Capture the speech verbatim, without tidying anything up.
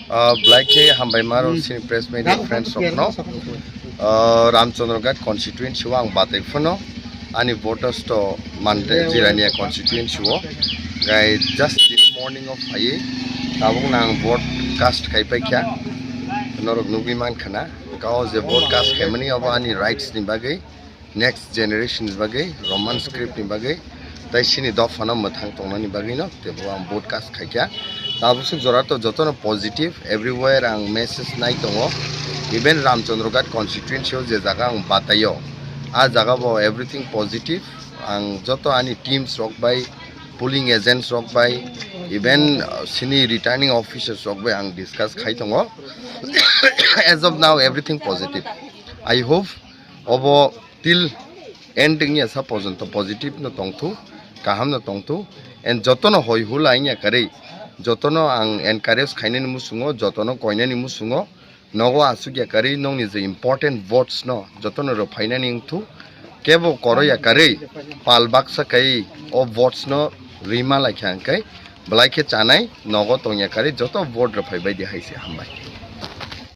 Ah, belai khe hambai maro sini press media friends rokno. Ah, Ramchandraghat constituency o ang batai phano ani voters to mande Jirania constituency o. Gai just this morning of phaiwi tabuk nang vote cast khai paikha. Norok nugwi mankha na. Kao je vote cast khaimani abo ani rights ni bagwi, next generation ni bagwi, Roman script ni bagwi, tai sini dophano mwthang tongnani bagwino tebo ang vote cast khaikha. Tabuk swk jora to jotono positive, everywhere ang message nai tongo. Even Ramchandraghat constituency o je jaga ang bataio, a jaga bo everything positive. Ang joto ani teams rok bai, polling agents rok bai, even, uh, sini returning officers rok bai ang discuss khai tongo. As of now, everything positive. I hope obo till end wngya sa porjonto positive no tongthu, kaham no tongthu, and jotono hoi hula wngya karwi, jotono ang encourage khainani musungo, jotono koinani musungo, nogo asukya karwi nokni je important votes no jotono rwphainani wngthu, kebo koroya karwi pal baksa kai o votes no rima laikha hwnkhe belai khe chanai nogo tongya karwi joto vote rwphai bai di hai se hambai.